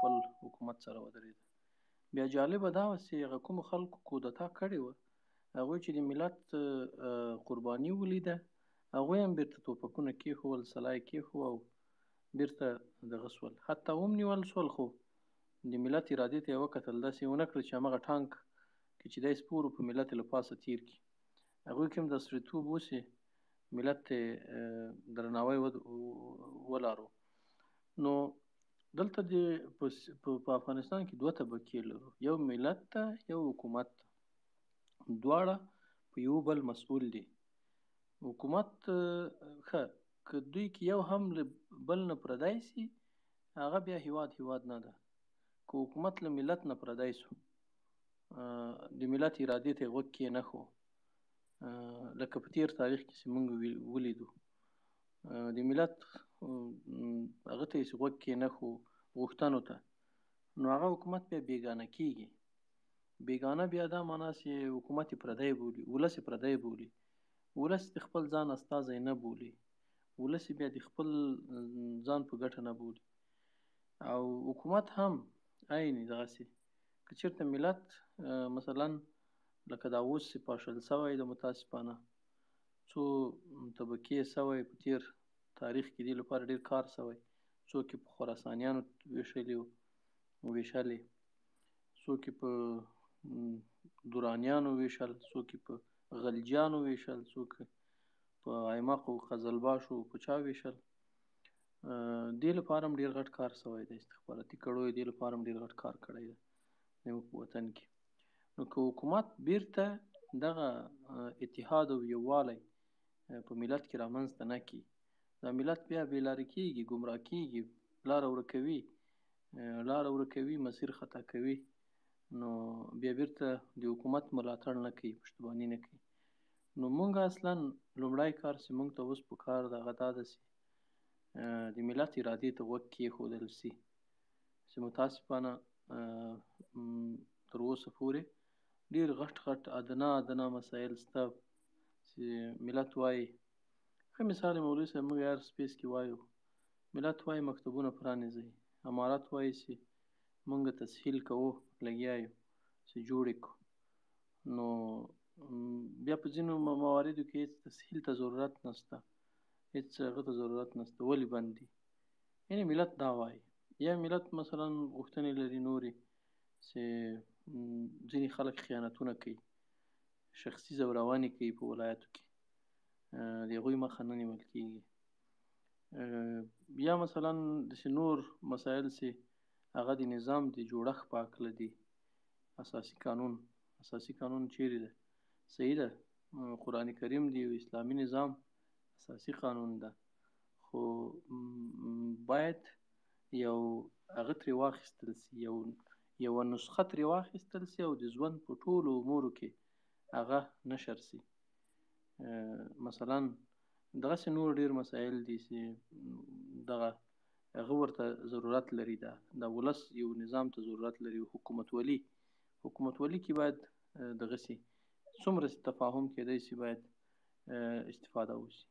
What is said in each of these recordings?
خپل حکومت سره ودرېده. بیا جالبه دا وه چې هغه کومو خلکو کودتا کړې وه، هغوی چې د ملت قرباني ولیده، هغوی هم بیرته ټوپکونه کېښول، سلاح یې کېښوه او بیرته دغه سول، حتی وم نیول سول، خو د ملت ارادې ته یې وکتل، داسې یې ونه کړل چې همغه ټانک کې چې دی سپور و په ملت یې له پاسه تېر کړي. هغوی کې هم دا سړیتوب و چې ملت ته درناوی ولارو. نو دلته د په افغانستان کې دوه طبقې لرو، یو ملت ته، یو حکومت ته. دواړه په یو بل مسؤل دي. حکومت ښه که دوی کې یو هم له بل نه پردی سي، هغه بیا هیواد هیواد نه ده. که حکومت له ملت نه پردی سو، د ملت ارادې ته یې غوږ کېنښو، لکه په تېر تاریخ کې چې موږ ولیدو، د ملت هغه ته یې چې غوږ کېنښو غوښتنو ته، نو هغه حکومت بیا بېګانه کېږي. بېګانه بیا دا معنا چې حکومت یې پردی بولي، ولس یې پردی بولي، ولس د خپل ځان استازی نه بولي، ولس یې بیا د خپل ځان په ګټه نه بولي. او حکومت هم عین دغسې که چېرته ملت مثلا لکه دا اوس چې پاشل سوی د متاسفانه څو طبقې سوی په تېر تاریخ کې دې لپاره ډېر کار سوی، څوک یې په خراسانیانو ویشلي ویشلې، څوک یې په درانیانو ویشل، څوک یې په غلجیانو ویشل، څوک په ایماقو قزلباشو په چا ویشل. دې لپاره هم ډېر غټ کار سوی دی، استخباراتي کړیو دې لپاره هم ډېر غټ کار کړی دی زموږ په وطن کې. نو که حکومت بیرته دغه اتحاد او یووالی په ملت کې رامنځته نه کړي، دا ملت بیا بې لارې کېږي، ګمراه کېږي، لاره ورکوي، لاره ورکوي، مسیر خطا کوي، نو بیا بیرته د حکومت ملاتړ نه کوي، پشتیباني نه کوي. نو موږ اصلا لومړی کار چې موږ ته اوس په کار ده هغه دا ده چې د ملت ارادې ته غوږ کېښودل سي، چې متاسفانه تر اوسه پورې ډېر غټ غټ ادنا ادنا مسایل سته چې ملت وایي. ښه مثال یې مولوي صاحب موږ هر سپیس کې وایو، ملت وایي مکتبونه پرانیزئ، امارت وایي چې موږ تسهیل کوو، لګیا یو چې جوړ یې کړو. نو بیا په ځینو مواردو کې هېڅ تسهیل ته ضرورت نشته، هېڅ هغه ته ضرورت نشته، ولې بند دي؟ یعنې ملت دا وایي. یا ملت مثلا غوښتنې لري نورې چې ځینې خلک خیانتونه کوي، شخصي ځورونې کوي په ولایاتو کې، د هغوی مخه نه نیول کېږي. یا مثلا داسې نور مسایل چې هغه د نظام د جوړښت په هکله دي. اساسي قانون، اساسي قانون چیرې ده؟ صحیح ده، قرآن کریم دی یو اسلامي نظام اساسي قانون ده، خو باید یو هغه ترې واخیستل سي، یو یوه نسخه ترې واخیستل سي او د ژوند په ټولو امورو کې هغه نشر سي. مثلا دغسې نور ډېر مسایل دي چې دغه هغه ورته ضرورت لري. دا د ولس یو نظام ته ضرورت لري. حکومتولي، حکومتولي کې باید دغسې څومره چې تفاهم کېدای سي باید استفاده وشي.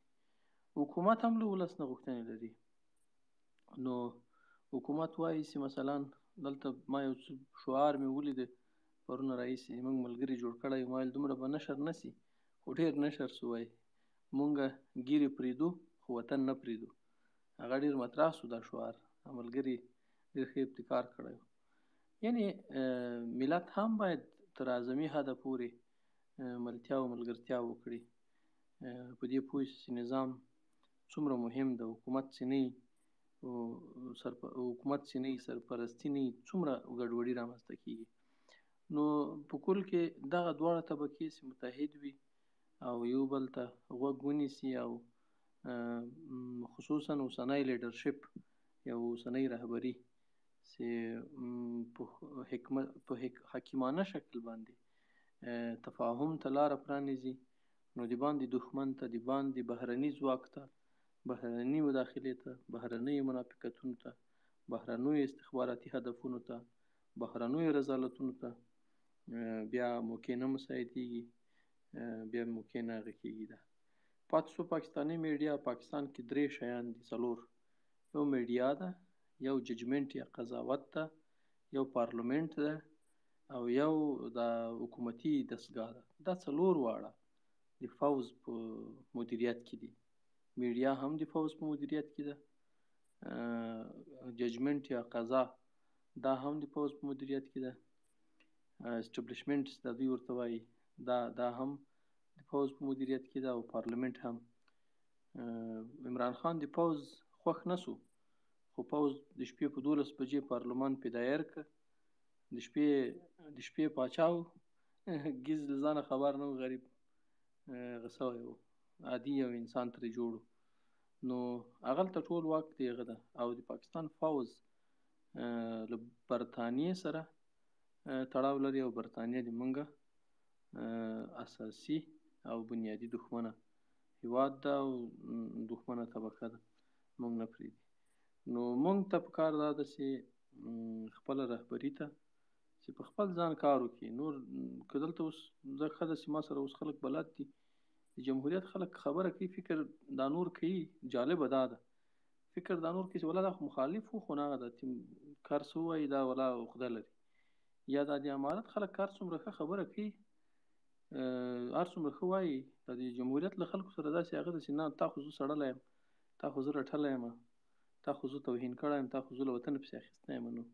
حکومت هم له ولس نه غوښتنې لري. نو حکومت وایي چې مثلا دلته ما یو څه شعار مې ولید پرون راهیسې موږ ملګري جوړ کړی، ما ویل دومره به نشر نه سي، خو ډېر نشر سو. وایي مونږ ږیرې پرېږدو خو وطن نه پرېږدو. هغه ډېر مطرح سو دا شعار، ملګري ډېر ښه ابتکار کړی و. یعنې ملت هم باید تر اعظمي حده پورې ملتیا او ملګرتیا وکړي، په دې پوه شي چې نظام څومره مهم ده، حکومت چې نه حکومت چې نه سرپرستي نه څومره ګډوډي رامنځته کېږي. نو په کل کې دغه دواړه طبقې چې متحد وي او یو بل ته غوږ ونیسي او خصوصا اوسنی لیډرشپ یا اوسنۍ رهبري چې په حکمت په حکیمانه شکل باندې تفاهم ته لاره پرانیزي، نو د باندې دښمن ته، د باندې بهرني ځواک ته، بهرني مداخلې ته، بهرنیو منافقتونو ته، بهرنیو استخباراتي هدفونو ته، بهرنیو رذالتونو ته بیا موقع نه مساعدېږي، بیا موقع نه هغه کېږي. ده پاتې شو پاکستاني میډیا. پاکستان کې درې شیان دي، څلور. یو میډیا ده، یو ججمنټ یا قضاوت ده، یو پارلمنټ ده او یو د حکومتي دستګاه ده. دا څلور واړه د فوځ په مدیریت کې دي. میډیا هم د فوځ په مدیریت کې ده، ججمنټ یا قضا دا هم د فوځ په مدیریت کې ده، اسټابلیشمنټ دا دوی ورته وایي دا هم د فوځ په مدیریت کې ده او پارلمنټ هم. عمران خان د فوځ خوښ نه سو، خو فوځ د شپې په 12 بجې پارلمان پې دایر که. د شپې پاچا و، ګیز له ځانه خبر نه و، غریب هغه سوی و، عادي یو انسان ترې جوړ و. نو هغلته ټول واک د هغه ده. او د پاکستان فوځ له برتانیې سره تړاو لري او برتانیه د مونږه اساسي او بنیادي دښمنه هیواد ده او دښمنه طبقه ده، مونږ نه پرېږدي. نو مونږ ته پکار دا ده چې خپله رهبري ته چې په خپل ځان کار وکړي. نور که دلته اوس زه ښه ده چې ما سره اوس خلک بلد دي، د جمهوریت خلک خبره کوي، فکر دا نور کوي. جالبه دا ده، فکر دا نور کوي چې ولا دا خو مخالف و، خو نه هغه دا چې کار څه ووایي دا ولا عقده لري. یا دا د امارت خلک کار څومره ښه خبره کوي، هر څومره ښه وایي، دا د جمهوریت له خلکو سره داسې هغه ده چې نه تا خو زه سړلی یم، تا خو زه رټلی یم، تا خو زه توهین کړی یم، تا خو زه له وطنه پسې اخیستی یم. نو